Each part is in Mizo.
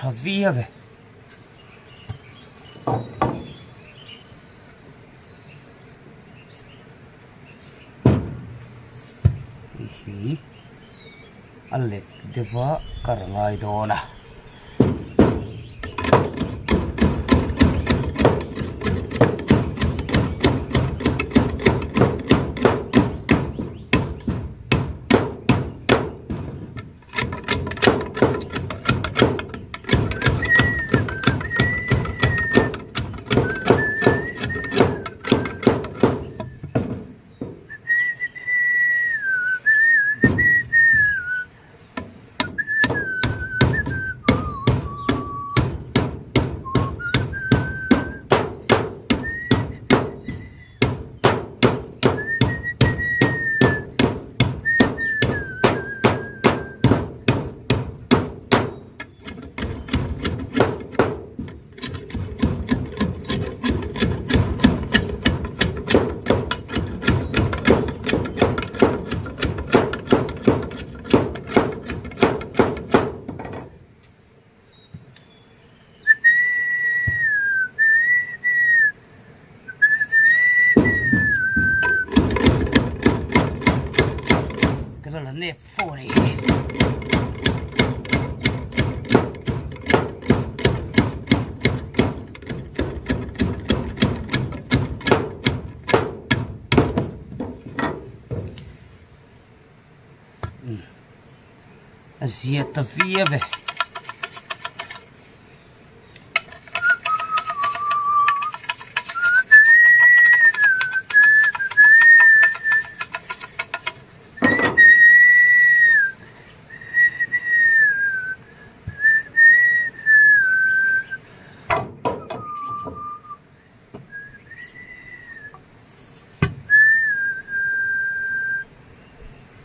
Tha viau e. Hei hi a let deuh a kar ngai dawn a. A zia ta viau e.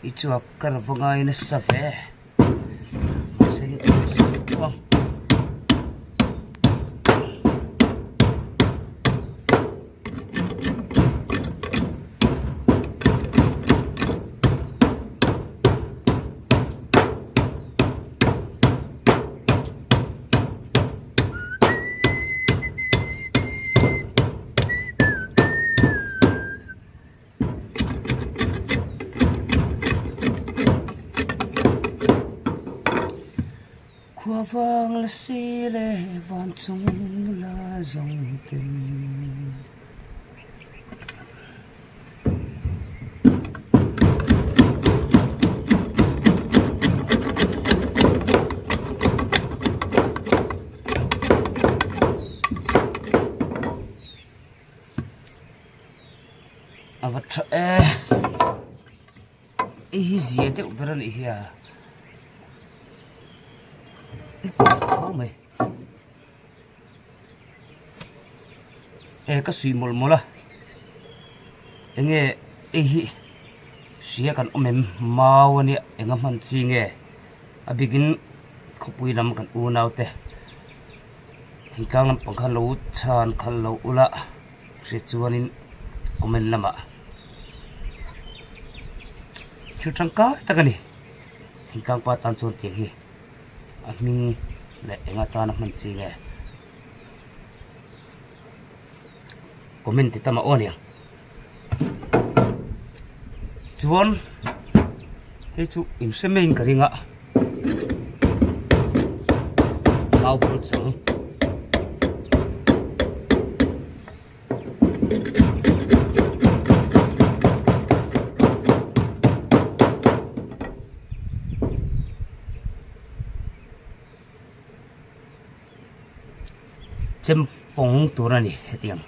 I chuak ka ra va ngai nasa ve mahse hei chu ang. Khua vang la si le van chung nula zawng ten. A va tha e hei hi zia deuh ber a nih hi a tho mai e ka suih mawlh mawlh a enge hei hi hria kan awm em mau a nia enga hman chi nge a bikin khawpui lam kan unau te thingtlang lampang khan lo chhan khalh lo ula hriat chuanin comment lamah thil tangkai tak a ni thingtlang pa tan chuan tiang hi a hming leh eng atana hman chi nge comment ti tam a aw aniang chuan hei chu in hre mai in ka ring a. Mau bul chang. Chem fawng tur a ni hetiang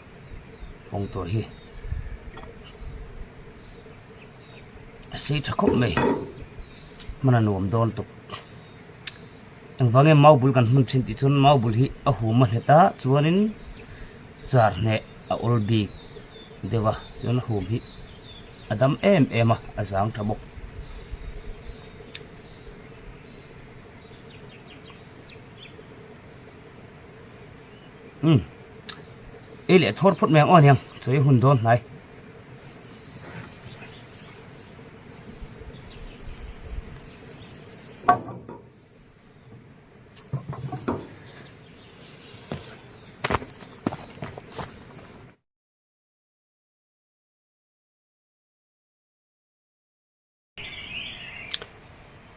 fawng tur hi a sei tha khawp mai hman a nuam dawn tuk engvang nge mau bul kan hman thin tih chuan mau bul hi a hum a hlet a chuanin char hneh a awl bik deuh a chuan a hum hi a dam em em a a zang tha bawk. Umm ei leh thawr phawt mai ang aw aniang chawi hun dawn hnai.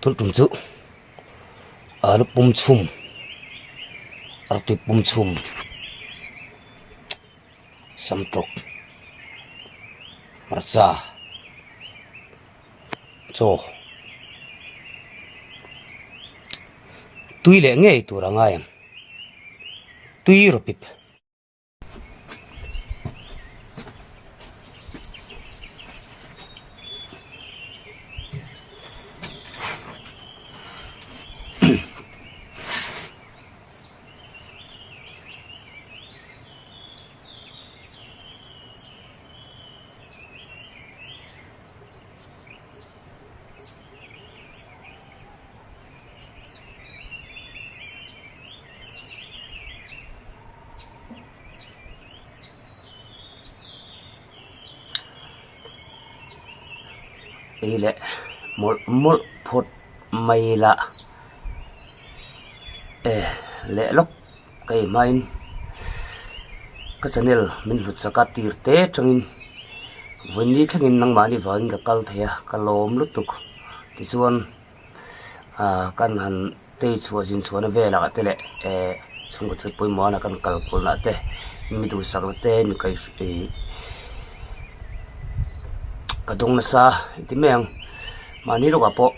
Tun tum chu alu pum chhum artui pum chhum samtawk hmarcha chaw tui leh ngei tur a ngai ang tui rawpip. Ei leh mawlh mawlh phawt mai la e leh lawk ka ei hmain ka channel min hlut chak a tir te tangin vawiin ni thlengin nangmahni vangin ka kal thei a ka lawm lutuk tichuan ah kan han tei chhuah zin chhuahna velah te leh eh chhungkaw thil pawimawh a kan kal kualna te mi duhsakna te mi kaih ih ka dawng nasa ti mai ang mahni lawkah pawh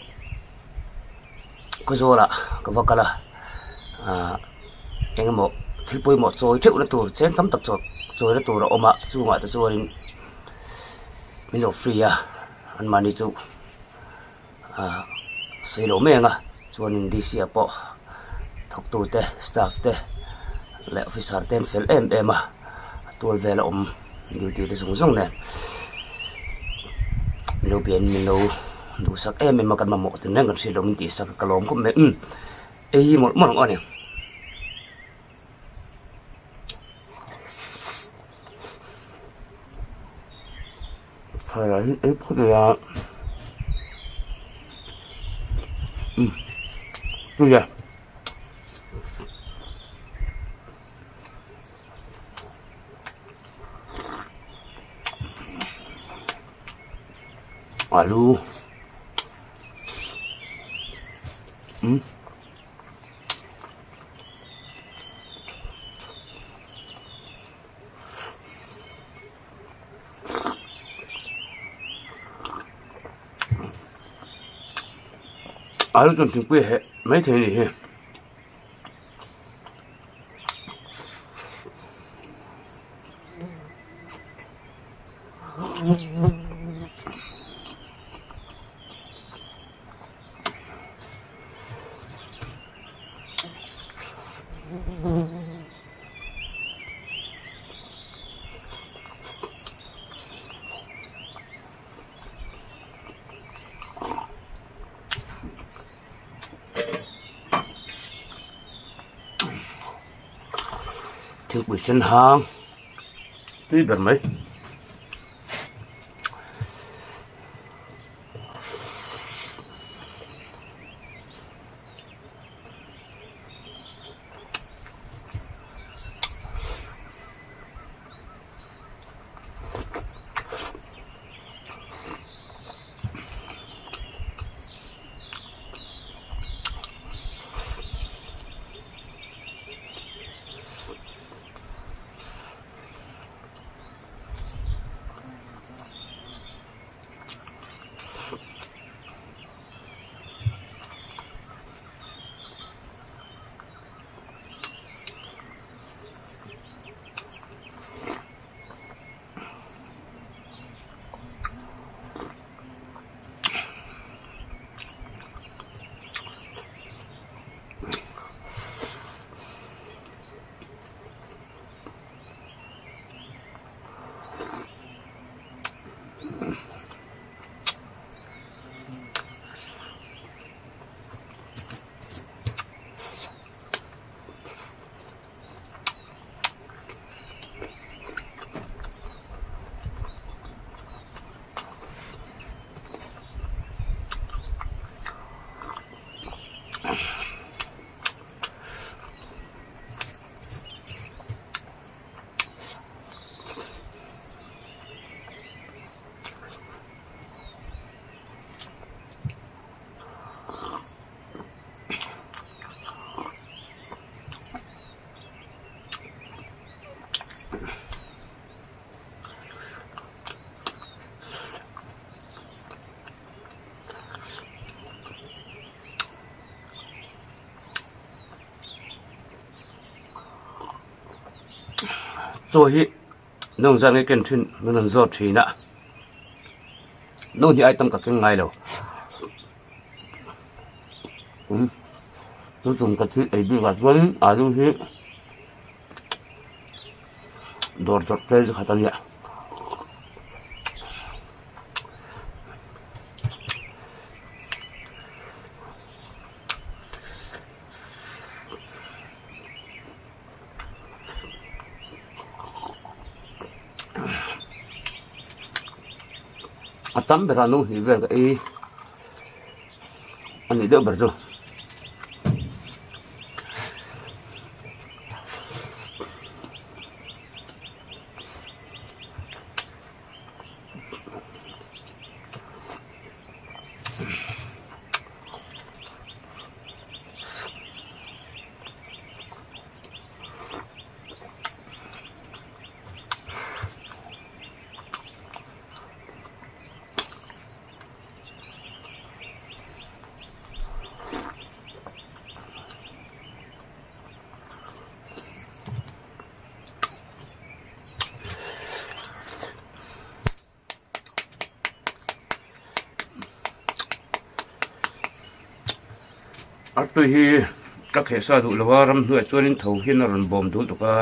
khawzawlah ka va kal a ah eng emaw thil pawimawh chawi theuhna tur cheng tam tak chaw chawina tur a awm a chungah te chuanin min lo free a anmahni chu. Ah sawi lo mai ang a chuanin D C ah pawh thawktu te staff te leh officer te an fel em em a a tual vel a awm duty te zawng zawng nen min lo biain min lo duhsak em em a kan mamawh tin reng kan hriat loh min tihsak a ka lawm khawp mai umm ei hi mawlh mawlh ang aw ni. Ei phawt ila umm tui e. Alu umm. Alu chuan thingpui a heh maithei a nih hi. Thingpui sen hang tui ber mai. Chaw hi nung zan nge ken thin min rawn zawt thin a nu hi ai tam ka keng ngai lo um chu tum ka thil ei bik ah chuan alu hi dawr zawrh tel chi khat a nia. A tam berah no hnih vel ka ei a nih deuh ber chu. Artui hi ka kheh sa duh lo a ramhnuaiah chuanin tho hian a rawn bawm dul tuk a.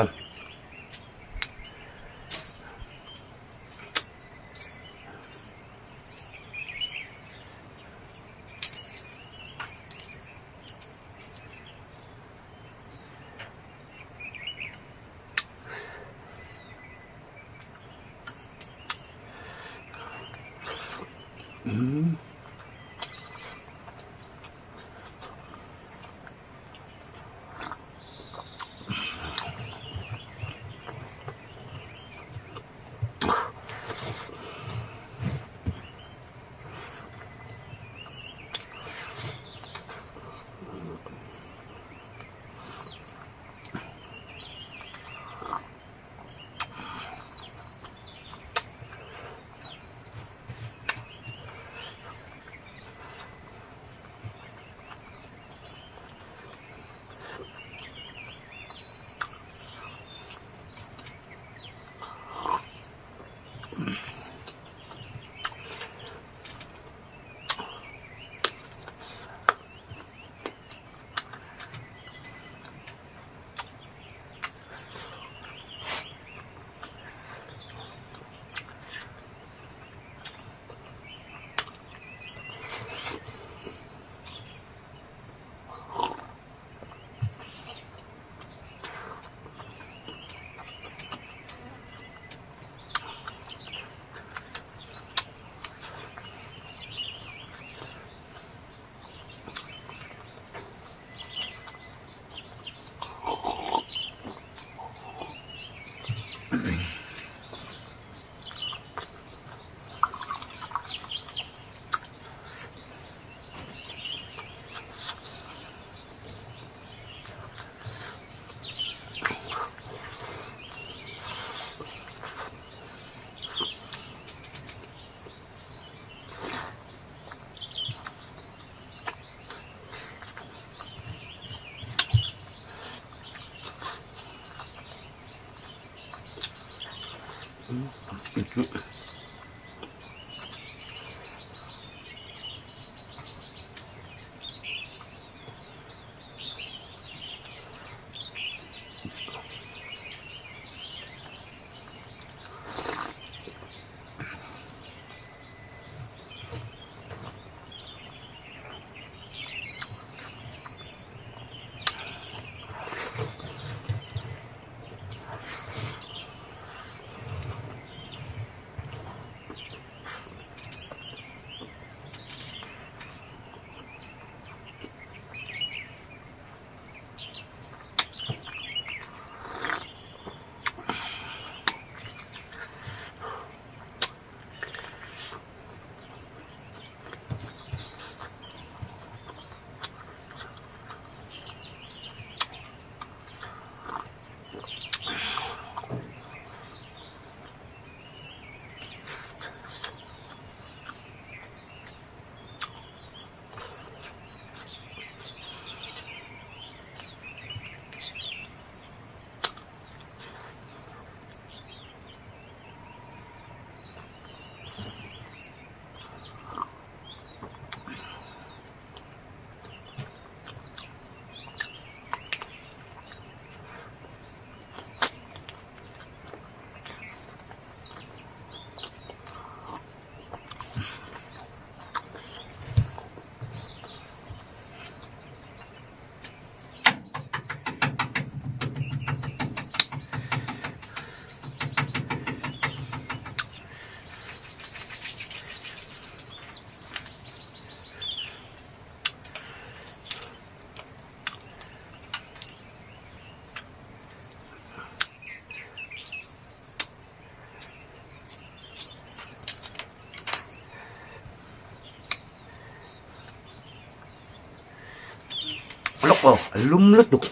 Aw a lum lutuk.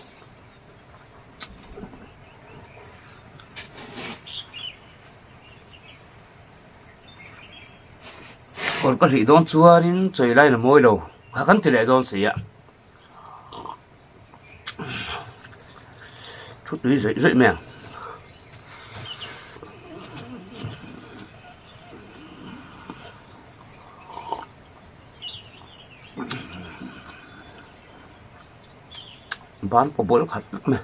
Kawr ka hlih dawn chuanin chawi lain a mawi lo kha kan ti leh dawn si a. Thu tui zawih zawih mai ang. Ban pawh bawlh khat vek mai.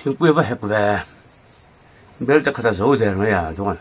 Thingpui va hek ve bel te khat a zo der mai a chuan.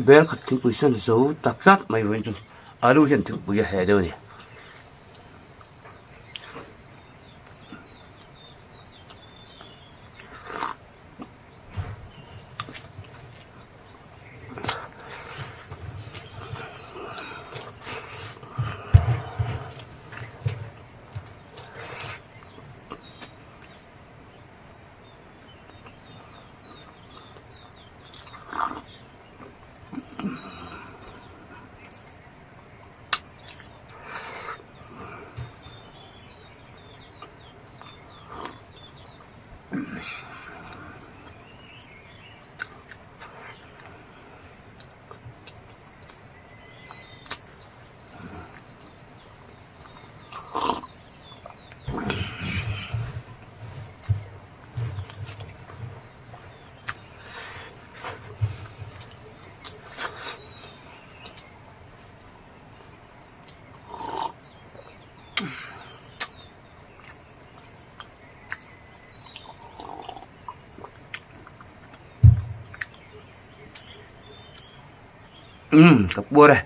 Bel khat thingpui sen zo tak tak mai vawiin chu. Alu hian thingpui a heh deuh a ni. Umm ka puar e,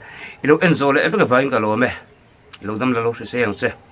i lo en zawh leh vek avangin ka lawm e, i lo dam la lo hre se ang che.